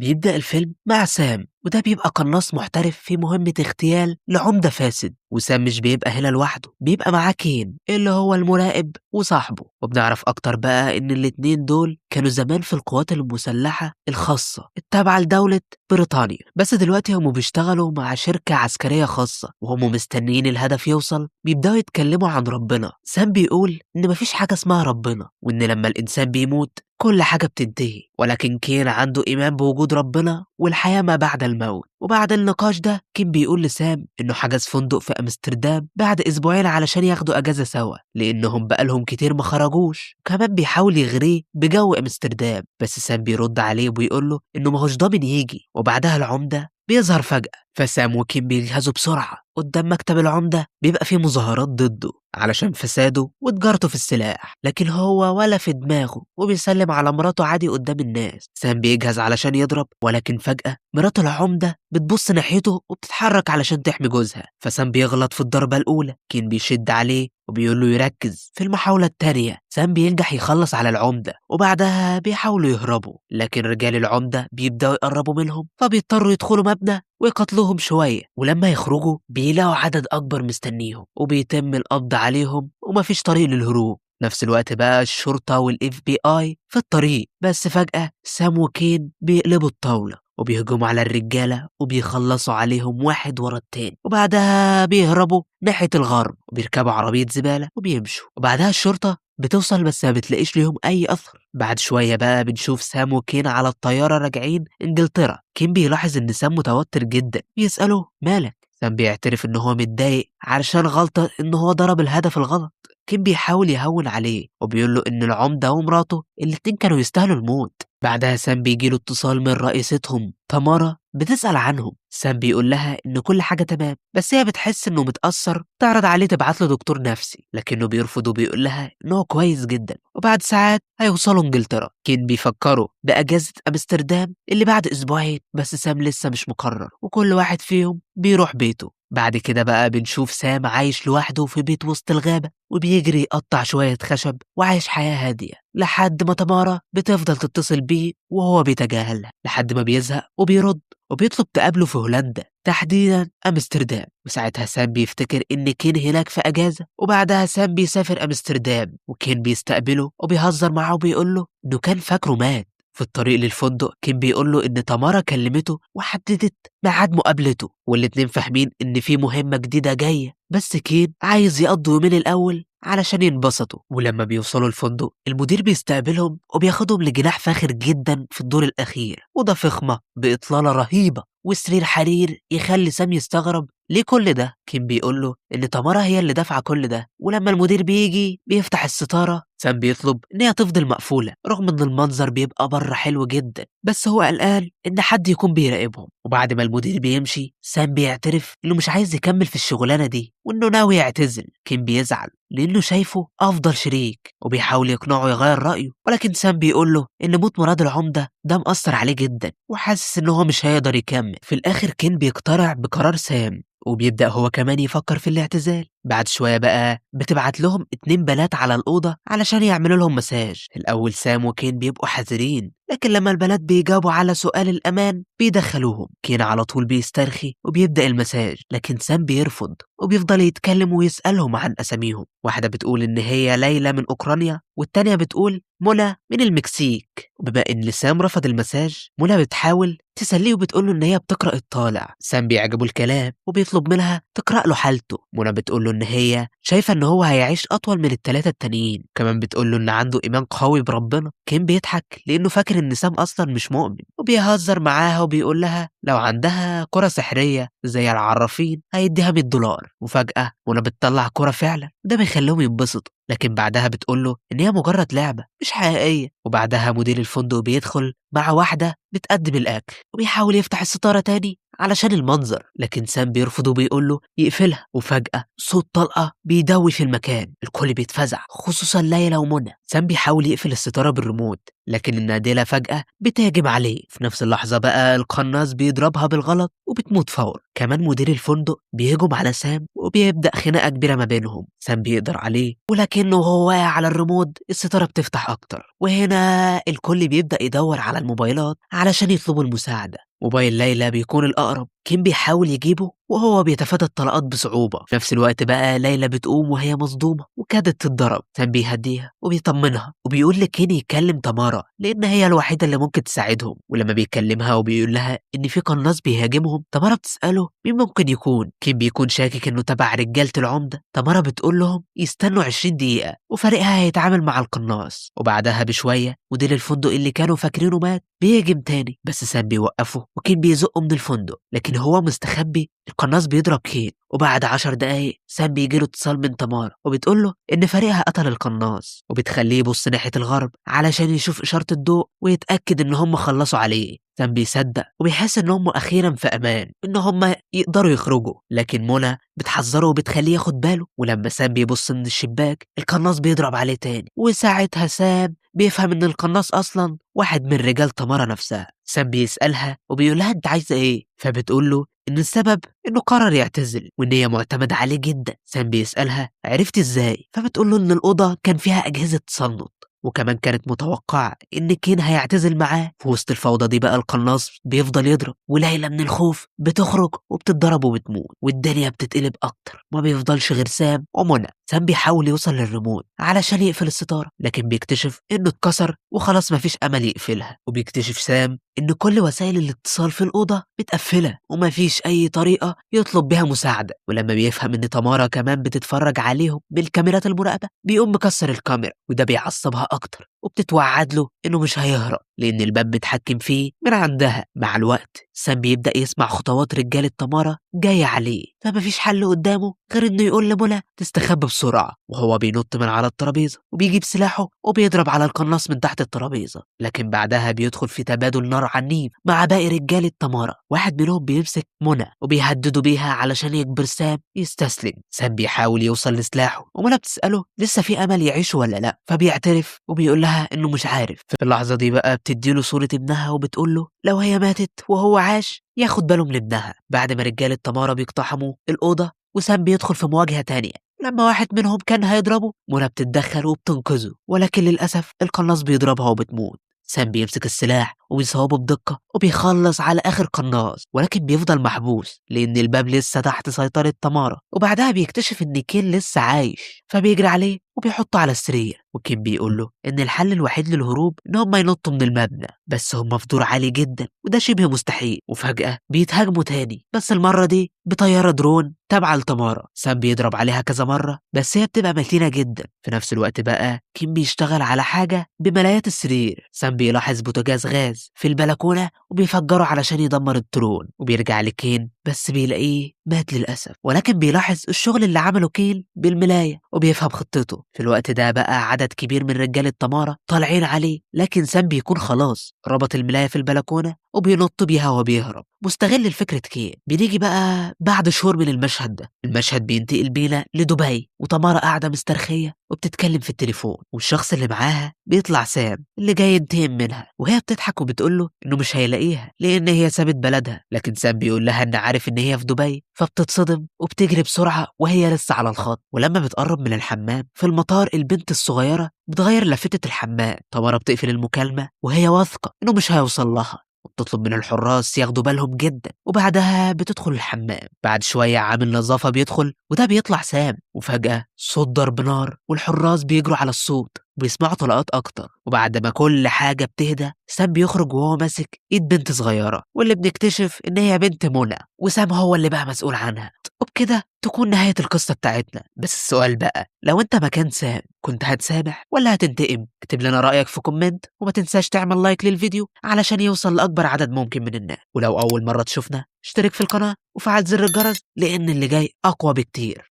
بيبدأ الفيلم مع سام، وده بيبقى قناص محترف في مهمة اغتيال لعمدة فاسد. وسام مش بيبقى هنا لوحده، بيبقى معاه كين اللي هو المراقب وصاحبه. وبنعرف أكتر بقى إن الاتنين دول كانوا زمان في القوات المسلحة الخاصة التابعة لدولة بريطانيا، بس دلوقتي هم بيشتغلوا مع شركة عسكرية خاصة، وهم مستنيين الهدف يوصل. بيبدأوا يتكلموا عن ربنا. سام بيقول إن مفيش حاجة اسمها ربنا، وإن لما الإنسان بيموت كل حاجة بتنتهي، ولكن كين عنده إيمان بوجود ربنا والحياة ما بعد الموت. وبعد النقاش ده كين بيقول لسام إنه حجز فندق في أمستردام بعد أسبوعين علشان ياخدوا أجازة سوا، لأنهم بقالهم كتير ما خرجوش. كمان بيحاول يغريه بجو أمستردام، بس سام بيرد عليه وبيقول له إنه ماهوش ضامن يجي. وبعدها العمدة بيظهر فجأة، فسام وكين بيجهزوا بسرعة. قدام مكتب العمدة بيبقى فيه مظاهرات ضده علشان فساده وتجارته في السلاح، لكن هو ولا في دماغه وبيسلم على مراته عادي قدام الناس. سام بيجهز علشان يضرب، ولكن فجأة مرات العمدة بتبص ناحيته وبتتحرك علشان تحمي جوزها، فسام بيغلط في الضربة الأولى. كين بيشد عليه وبيقول له يركز. في المحاولة التانية سام بينجح يخلص على العمدة، وبعدها بيحاولوا يهربوا، لكن رجال العمدة بيبدأوا يقربوا منهم، فبيضطروا يدخلوا مبنى ويقتلوهم شوية. ولما يخرجوا بيلاقوا عدد أكبر مستنيهم، وبيتم القبض عليهم ومفيش طريق للهروب. نفس الوقت بقى الشرطة وال FBI في الطريق، بس فجأة سام وكين بيقلبوا الطاولة وبيهجموا على الرجالة وبيخلصوا عليهم واحد ورا التاني، وبعدها بيهربوا ناحية الغرب وبيركبوا عربية زبالة وبيمشوا. وبعدها الشرطة بتوصل بس ما بتلاقيش ليهم أي أثر. بعد شوية بقى بنشوف سام وكين على الطيارة راجعين إنجلترا. كين بيلاحظ إن سام متوتر جدا، بيسأله مالك؟ سام بيعترف إن هو متضايق علشان غلطة إن هو ضرب الهدف الغلط. كين بيحاول يهون عليه وبيقول له إن العمدة ومراته الاتنين كانوا يستاهلوا الموت. بعدها سام بيجيله اتصال من رئيستهم تمارا بتسأل عنهم. سام بيقول لها إن كل حاجة تمام، بس هي بتحس إنه متأثر، تعرض عليه تبعت له دكتور نفسي، لكنه بيرفض وبيقول لها إن هو كويس جدا. وبعد ساعات هيوصلوا إنجلترا. كين بيفكروا بأجازة أمستردام اللي بعد أسبوعين، بس سام لسه مش مقرر، وكل واحد فيهم بيروح بيته. بعد كده بقى بنشوف سام عايش لوحده في بيت وسط الغابة، وبيجري يقطع شوية خشب وعايش حياة هادية، لحد ما تمارا بتفضل تتصل بيه وهو بيتجاهلها، لحد ما بيزهق وبيرد وبيطلب تقابله في هولندا تحديدا أمستردام. وساعتها سام بيفتكر إن كين هناك في أجازة، وبعدها سام بيسافر أمستردام وكين بيستقبله وبيهزر معاه وبيقول له إنه كان فاكره مات. في الطريق للفندق كين بيقول له إن تمارا كلمته وحددت ميعاد مقابلته، والاتنين فاهمين إن في مهمة جديدة جاية، بس كين عايز يقضوا يومين الأول علشان ينبسطوا. ولما بيوصلوا الفندق المدير بيستقبلهم وبياخدهم لجناح فاخر جدا في الدور الأخير، وده فخمة بإطلالة رهيبة وسرير حرير يخلي سام يستغرب ليه كل ده. كين بيقول له إن تمارا هي اللي دافعة كل ده، ولما المدير بيجي بيفتح الستارة سام بيطلب إن هي تفضل مقفولة رغم إن المنظر بيبقى بره حلو جدا، بس هو قلقان إن حد يكون بيراقبهم. وبعد ما المدير بيمشي سام بيعترف إنه مش عايز يكمل في الشغلانة دي وإنه ناوي يعتزل. كين بيزعل لأنه شايفه أفضل شريك وبيحاول يقنعه يغير رأيه، ولكن سام بيقول له إن موت مراد العمدة ده مأثر عليه جدا وحاسس إن هو مش هيقدر يكمل. في الآخر كين بيقتنع بقرار سام وبيبدأ هو كمان يفكر في الاعتزال. بعد شوية بقى بتبعت لهم 2 بنات على الأوضة علشان يعملوا لهم مساج. الأول سام وكين بيبقوا حذرين، لكن لما البنات بيجاوبوا على سؤال الأمان بيدخلوهم. كين على طول بيسترخي وبيبدأ المساج، لكن سام بيرفض وبيفضل يتكلم ويسألهم عن أساميهم. واحدة بتقول إن هي ليلى من أوكرانيا، والتانية بتقول منى من المكسيك. وبما إن سام رفض المساج، منى بتحاول تسليه وبتقول له إن هي بتقرأ الطالع. سام بيعجبه الكلام وبيطلب منها تقرأ له حالته. منى بتقول له إن هي شايفة إن هو هيعيش أطول من ال3 التانيين، كمان بتقول له إن عنده إيمان قوي بربنا. كين بيضحك لأنه فاكر إن سام أصلا مش مؤمن، وبيهزر معاها وبيقول لها لو عندها كرة سحرية زي العرافين هيديها $100. وفجأة منى بتطلع كرة فعلا، ده بيخليهم ينبسطوا، لكن بعدها بتقول له إن هي مجرد لعبة مش حقيقية. وبعدها مدير الفندق بيدخل مع واحدة بتقدم الأكل وبيحاول يفتح الستارة تاني علشان المنظر، لكن سام بيرفض وبيقول له يقفلها. وفجأة صوت طلقة بيدوي في المكان، الكل بيتفزع خصوصا ليلى ومنى. سام بيحاول يقفل الستارة بالريموت، لكن النادلة فجأة بتهجم عليه. في نفس اللحظة بقى القناص بيضربها بالغلط وبتموت فور. كمان مدير الفندق بيهجم على سام وبيبدأ خناقة كبيرة ما بينهم. سام بيقدر عليه، ولكنه وهو واقع على الريموت الستارة بتفتح أكتر، وهنا الكل بيبدأ يدور على الموبايلات علشان يطلبوا المساعدة. موبايل ليلى بيكون الأقرب، كين بيحاول يجيبه وهو بيتفادى الطلقات بصعوبة. في نفس الوقت بقى ليلى بتقوم وهي مصدومة وكادت تتضرب. سام بيهديها وبيطمنها وبيقول لكين يكلم تمارا لأن هي الوحيدة اللي ممكن تساعدهم. ولما بيكلمها وبيقول لها إن في قناص بيهاجمهم، تمارا بتسأله مين ممكن يكون. كين بيكون شاكك إنه تبع رجالة العمدة. تمارا بتقول لهم يستنوا 20 دقيقة وفريقها هيتعامل مع القناص. وبعدها بشوية مدير الفندق اللي كانوا فاكرينه مات بيهجم تاني، بس سام بيوقفه وكين بيزقه من الفندق، لكن هو مستخبي. القناص بيضرب كين، وبعد 10 دقايق سام بيجيله اتصال من تمارا وبتقول له إن فريقها قتل القناص، وبتخليه يبص ناحية الغرب علشان يشوف إشارة الضوء ويتأكد إن هم خلصوا عليه. سام بيصدق وبيحس إن هم أخيرا في أمان، إن هم يقدروا يخرجوا، لكن منى بتحذره وبتخليه ياخد باله. ولما سام بيبص من الشباك القناص بيضرب عليه تاني، وساعتها سام بيفهم إن القناص أصلا واحد من رجال تمارا نفسها. سام بيسألها وبيقول لها أنت عايزة إيه؟ فبتقول له إن السبب إنه قرر يعتزل وإن هي معتمدة عليه جدا. سام بيسألها عرفت إزاي؟ فبتقول له إن الأوضة كان فيها أجهزة تصنت، وكمان كانت متوقعة إن كين هيعتزل معاه. في وسط الفوضى دي بقى القناص بيفضل يضرب، وليلى من الخوف بتخرج وبتتضرب وبتموت، والدنيا بتتقلب أكتر. ما بيفضلش غير سام ومنى. سام بيحاول يوصل للريموت علشان يقفل الستارة، لكن بيكتشف إنه اتكسر وخلاص مفيش أمل يقفلها. وبيكتشف سام إن كل وسائل الاتصال في الأوضة متقفلة ومفيش أي طريقة يطلب بيها مساعدة. ولما بيفهم إن تمارا كمان بتتفرج عليهم بالكاميرات المراقبة بيقوم مكسر الكاميرا، وده بيعصبها أكتر وبتتوعد له إنه مش هيهرب لأن الباب متحكم فيه من عندها. مع الوقت سام بيبدأ يسمع خطوات رجالة تمارا جاية عليه، فمفيش حل قدامه غير إنه يقول لمنى تستخبى بسرعة. وهو بينط من على الترابيزة وبيجيب سلاحه وبيضرب على القناص من تحت الترابيزة، لكن بعدها بيدخل في تبادل نار عنيف مع باقي رجالة تمارا. واحد منهم بيمسك منى وبيهددوا بيها علشان يجبر سام يستسلم. سام بيحاول يوصل لسلاحه ومنى بتسأله لسه في أمل يعيش ولا لا، فبيعترف وبيقول لها إنه مش عارف. في اللحظة دي بقى بتديله صورة ابنها وبتقول له لو هي ماتت وهو عاش ياخد باله من ابنها. بعد ما رجالة تمارا بيقتحموا الأوضة وسام بيدخل في مواجهة تانية، لما واحد منهم كان هيضربه منى بتتدخل وبتنقذه، ولكن للأسف القناص بيضربها وبتموت. سام بيمسك السلاح وبيصوبه بدقة وبيخلص على آخر قناص، ولكن بيفضل محبوس لأن الباب لسه تحت سيطرة تمارا. وبعدها بيكتشف إن كين لسه عايش، فبيجري عليه وبيحطه على السرير. وكين بيقول له إن الحل الوحيد للهروب إن هم ينطوا من المبنى، بس هم في دور عالي جدا وده شبه مستحيل. وفجأة بيتهاجموا تاني، بس المرة دي بطيارة درون تابعة لتمارا. سام بيضرب عليها كذا مرة بس هي بتبقى متينة جدا. في نفس الوقت بقى كين بيشتغل على حاجة بملايات السرير. سام بيلاحظ بوتاجاز غاز في البلكونة وبيفجره علشان يدمر الدرون، وبيرجع لكين بس بيلاقيه مات للأسف، ولكن بيلاحظ الشغل اللي عمله كين بالملاية وبيفهم خطته. في الوقت ده بقى عدد كبير من رجالة تمارا طالعين عليه، لكن سام بيكون خلاص ربط الملاية في البلكونة وبينط بيها وبيهرب مستغل الفكرة كين. بنيجي بقى بعد شهور من المشهد ده، المشهد بينتقل بينا لدبي، وتمارا قاعدة مسترخية وبتتكلم في التليفون، والشخص اللي معاها بيطلع سام اللي جاي ينتقم منها، وهي بتضحك وبتقول له انه مش هيلاقيها لان هي سابت بلدها، لكن سام بيقول لها ان عارف ان هي في دبي، فبتتصدم وبتجري بسرعة وهي لسه على الخط. ولما بتقرب من الحمام في المطار البنت الصغيرة بتغير لافتة الحمام. تمارا بتقفل المكالمة وهي واثقة انه مش هيوصل لها، وبتطلب من الحراس ياخدوا بالهم جدا، وبعدها بتدخل الحمام. بعد شوية عامل نظافة بيدخل وده بيطلع سام، وفجأة صوت ضرب نار والحراس بيجروا على الصوت وبيسمعوا طلقات أكتر. وبعد ما كل حاجة بتهدى سام بيخرج وهو ماسك إيد بنت صغيرة، واللي بنكتشف إن هي بنت منى، وسام هو اللي بقى مسؤول عنها. وبكده تكون نهاية القصة بتاعتنا. بس السؤال بقى، لو انت مكان سام كنت هتسامح ولا هتنتقم؟ اكتب لنا رأيك في comment، وما تنساش تعمل like للفيديو علشان يوصل لأكبر عدد ممكن من الناس. ولو أول مرة تشوفنا اشترك في القناة وفعل زر الجرس لأن اللي جاي أقوى بكتير.